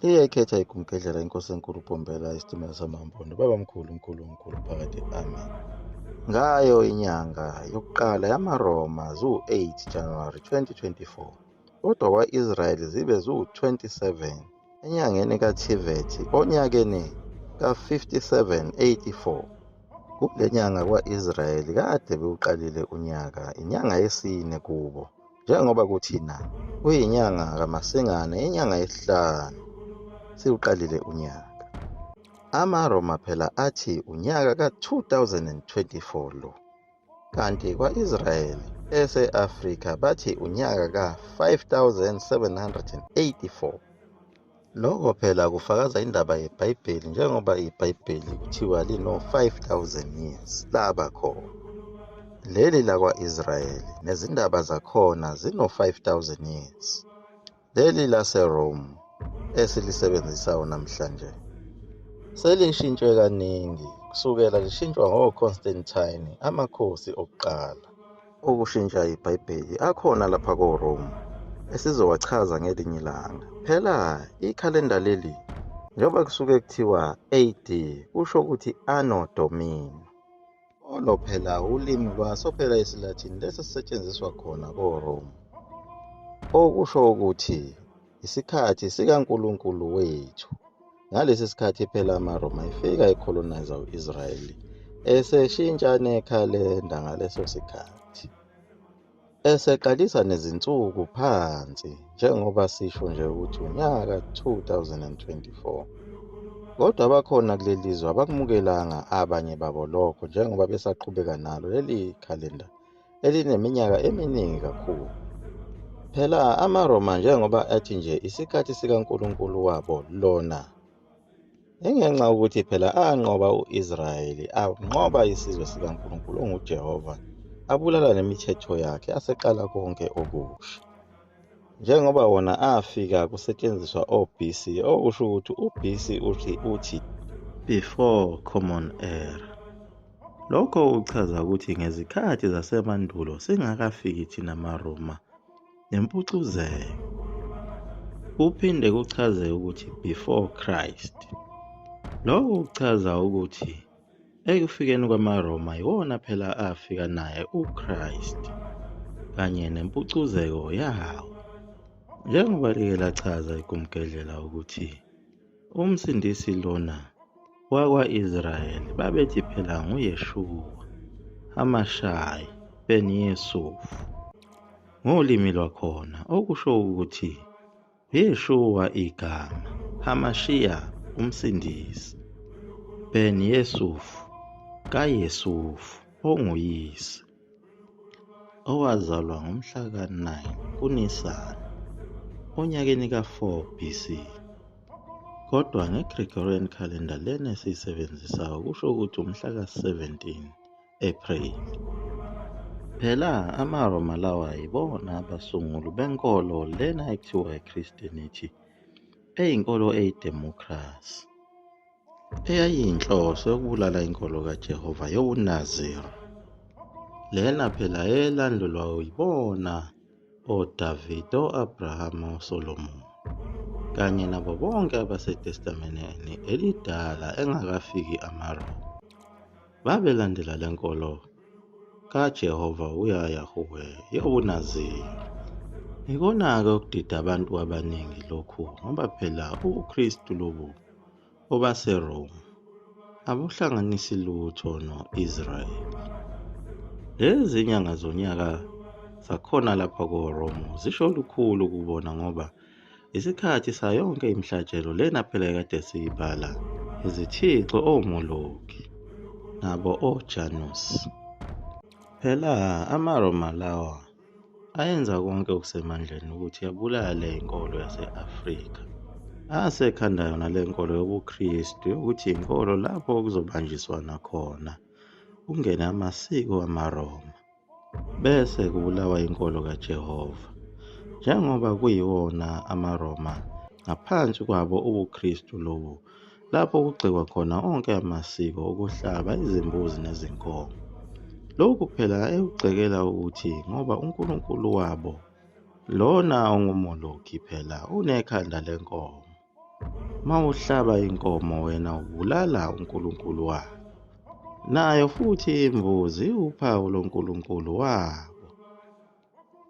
Liyayikhetha igumgedlela inkosi enkulu uBhombela isitimela samampondo babamkhulu mkhulu mkhulu phakade amen. Ngayo inyanga yokuqala yamaRoma ziwu-8 January 2024, kodwa kwa-Israyeli zibe ziwu-27 enyangeni kaThivethi onyakeni ka-5784. Kule nyanga kwa-Israyeli kade bewuqalile unyaka, inyanga yesine kubo, njengoba kuthina kuyinyanga kaMasingana, inyanga yesihlanu siwuqalile unyaka. AmaRoma phela athi unyaka ka-2024 lo, kanti kwa-Israyeli ese-Afrika bathi unyaka ka-5784. Lokho phela kufakaza indaba yeBhayibheli njengoba iBhayibheli kuthiwa lino-5000 years laba khona. Leli lakwa-Israyeli nezindaba zakhona zino-5000 years. Leli laseRome esilisebenzisayo namhlanje selishintshwe kaningi kusukela lishintshwa ngoConstantine amakhosi okuqala. Ukushintsha iBhayibheli akhona lapha koRome esizowachaza ngelinye ilanga. Phela ikhalenda leli njengoba kusuke kuthiwa AD kusho ukuthi Anno Domini. Olo phela ulimi lwaso phela isiLatin lesi sisetshenziswa khona koRome. Okusho ukuthi isikhathi sikaNkulunkulu wethu. Ngalesi sikhathi phela amaRoma efika ecolonize u-Israyeli eseshintsha nekhalenda ngaleso sikhathi. Eseqalisa nezinsuku phansi njengoba sisho nje ukuthi unyaka 2024. Kodwa abakhona kuleli zwe abakumukelanga abanye babo lokho njengoba besaqhubeka nalo leli khalenda elineminyaka eminingi kakhulu. Phela amaRoma njengoba athi nje isikhathi sikaNkulunkulu wabo lona ingenxa yokuthi phela anqoba u-Israyeli, anqoba isizwe sikaNkulunkulu onguJehova, abulala nemithetho yakhe, aseqala konke okusha. Njengoba wona afika kusetshenziswa o-BC, okusho ukuthi u-BC uthi uthi before common era. Lokho kuchaza ukuthi ngezikhathi zasemandulo singakafiki thina maRoma nempucuzeko. Kuphinde kuchaze ukuthi before Christ. Lokho kuchaza ukuthi ekufikeni kwamaRoma iwona phela afika naye uChrist kanye nempucuzeko yawo. Njengoba like lachaza igumgedlela ukuthi uMsindisi lona wakwa-Israyeli babethi phela nguYeshuwa, Hamashayi Ben Yusuf ngolimi lwakhona okusho ukuthi Yeshuwa igama, Hamashiya uMsindisi, Ben Yusuf kaYesufu onguyise, owazalwa ngomhla ka-9 kuNisani onyakeni ka-4 BC. Kodwa nge-Gregorian calendar lena esiyisebenzisayo kusho ukuthi umhla ka-17 April. Phela amaRoma lawa yibona abasunguli benkolo lena ekuthiwa iChristianity, eyinkolo eyidemokhrasi, eyayiyinhloso yokubulala inkolo kaJehova yobuNaziri. Lena phela elandulwa yibona oDavide, o-Abrahama, oSolomoni kanye nabo bonke abaseTestamenteni elidala engakafiki amaRoma. Babelandela le nkolo kaJehova uYahuwe yobuNaziri. Ikona-ke okudida abantu abaningi lokhu ngoba phela ubuKristu lobu obaseRome abuhlanganisi lutho no-Israyeli. Lezi nyanga zonyaka zakhona lapha koRome zisho lukhulu kubona ngoba Isikhathi sayonke imihlatshelo lena phela ekade siyibala izithixo oMoloki nabo oJanus. Phela amaRoma lawa ayenza konke okusemandleni ukuthi abulale inkolo yase-Afrika. Asekhanda yona le nkolo yobuKristu yokuthi inkolo lapho kuzobanjiswana khona kungene amasiko amaRoma. Bese kubulawa inkolo kaJehova, njengoba kuyiwona amaRoma ngaphansi kwabo ubuKristu lobu lapho kugxekwa khona onke amasiko okuhlaba izimbuzi nezinkomo. Lokhu phela ekugxekela ukuthi ngoba uNkulunkulu wabo lona onguMoloki phela unekhanda lenkomo. Mawuhlaba inkomo wena ubulala uNkulunkulu wabo. Nayo futhi imbuzi iwuphawu loNkulunkulu wabo.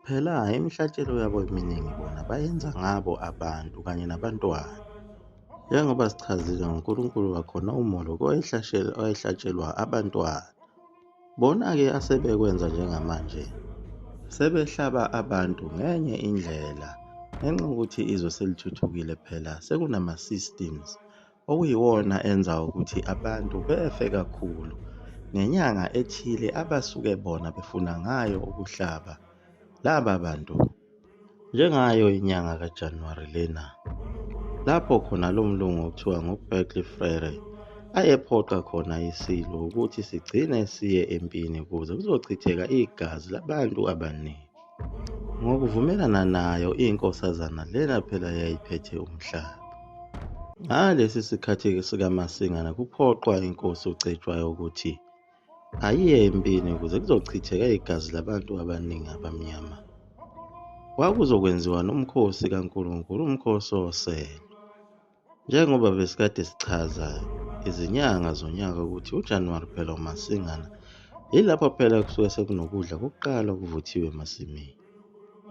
Phela imihlatshelo yabo eminingi bona bayenza ngabo abantu kanye nabantwana. Njengoba sichazile ngoNkulunkulu wakhona uMoloki owayehlatshelwa abantwana. Bona-ke asebekwenza njengamanje sebehlaba abantu ngenye indlela ngenxa yokuthi izwe selithuthukile phela sekunama-systems okuyiwona enza ukuthi abantu befe kakhulu ngenyanga ethile abasuke bona befuna ngayo ukuhlaba laba bantu. Njengayo inyanga kaJanuwari lena, lapho khona lo mlungu okuthiwa nguBerkeley Frere ayephoqa khona iSilo ukuthi sigcine siye empini ukuze kuzochitheka igazi labantu abaningi. Ngokuvumelana nayo inkosazana lena phela yayiphethe umhlaba. Ngalesi sikhathi sikaMasingana kuphoqwa inkosi uCetshwayo ukuthi ayiye empini ukuze kuzochitheka igazi labantu abaningi abamnyama. Kwakuzokwenziwa nomkhosi kaNkulunkulu, umkhosi woselo. Njengoba besikade sichaza izinyanga zonyaka ukuthi uJanuwari phela uMasingana yilapho phela kusuke sekunokudla kokuqala okuvuthiwe emasimini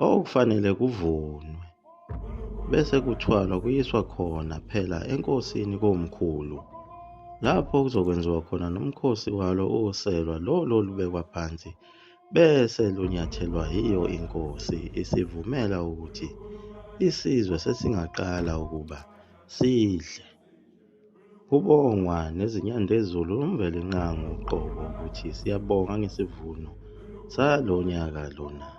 okufanele kuvunwe bese kuthwalwa kuyiswa khona phela enkosini komkhulu lapho kuzokwenziwa khona nomkhosi walo oselwa lolo olubekwa phansi bese lunyathelwa yiyo inkosi isivumela ukuthi isizwe sesingaqala ukuba sidle. Kubongwa nezinyandezulu uMvelinqangi uqobo ukuthi siyabonga ngesivuno salo nyaka lona.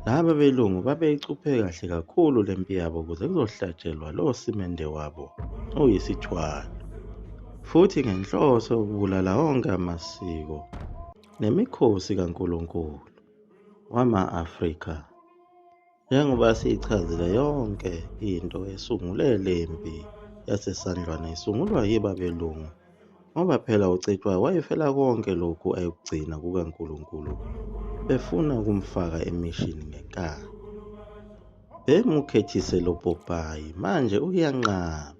Laba belungu babeyicuphe kahle kakhulu le mpi yabo ukuze kuzohlatshelwa lo simende wabo oyisithwalo futhi ngenhloso yokubulala onke amasiko nemikhosi kaNkulunkulu wama-Afrika. Njengoba siyichazile yonke into esungule le mpi yaseSandlwana isungulwa yibo abelungu ngoba phela uCetshwayo wayefela konke lokhu ayekugcina kukaNkulunkulu befuna ukumfaka emishini ngenkani. Bemukhethise lo popayi manje uyanqaba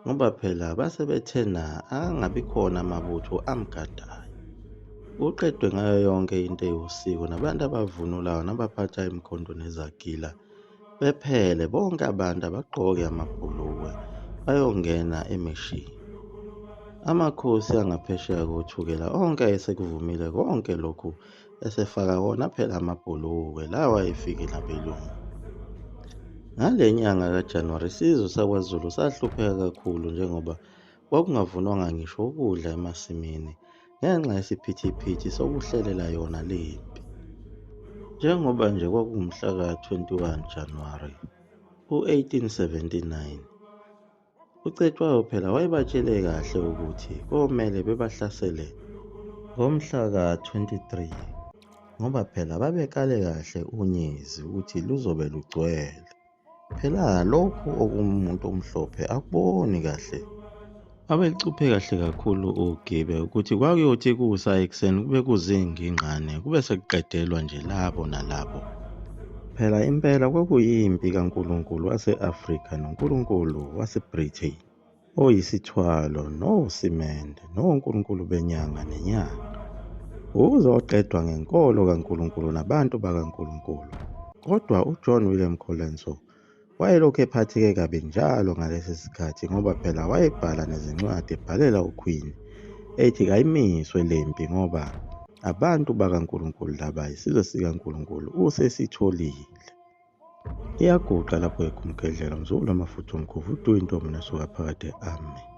ngoba phela base bethena akangabi khona amabutho amgadayo. Kuqedwe ngayo yonke into ewusiko nabantu abavunulayo nabaphatha imikhonto nezagila bephele bonke abantu abagqoke amabhulukwe bayongena emishini. Amakhosi angaphesheya koThukela onke ayesekuvumile konke lokhu esefaka wona phela amabhulukwe lawa ayefike nabelungu. Ngale nyanga kaJanuwari isizwe sakwaZulu sahlupheka kakhulu njengoba kwakungavunwanga ngisho ukudla emasimini ngenxa yesiphithiphithi sokuhlelela yona le mpi. Njengoba nje kwakuwumhla ka-21 Januwari u-1879, uCetshwayo phela wayebatshele kahle ukuthi komele bebahlasele ngomhla ka-23 ngoba phela babekale kahle unyezi ukuthi luzobe lugcwele. Phela lokhu okumuntu omhlophe akuboni kahle. Babelicuphe kahle kakhulu ugibe ukuthi kwakuyothi kusa ekuseni kube kuzingingqane kube sekuqedelwa nje labo nalabo. Phela impela kwakuyimpi kaNkulunkulu wase-Afrika noNkulunkulu waseBritain oyisithwalo nosimende nonkulunkulu benyanga nenyanga. Uzoqedwa ngenkolo kaNkulunkulu nabantu bakaNkulunkulu. Kodwa uJohn William Colenso wayelokhu ephatheke kabi njalo ngalesi sikhathi ngoba phela wayebhala nezincwadi ebhalela uQueen ethi kayimiswe le mpi ngoba abantu bakaNkulunkulu laba isizwe sikaNkulunkulu usesitholile. Iyaguqa lapho ekhumgedlela mzukulu wamafutha omkhovu uduwa intombi nesuka phakade amen.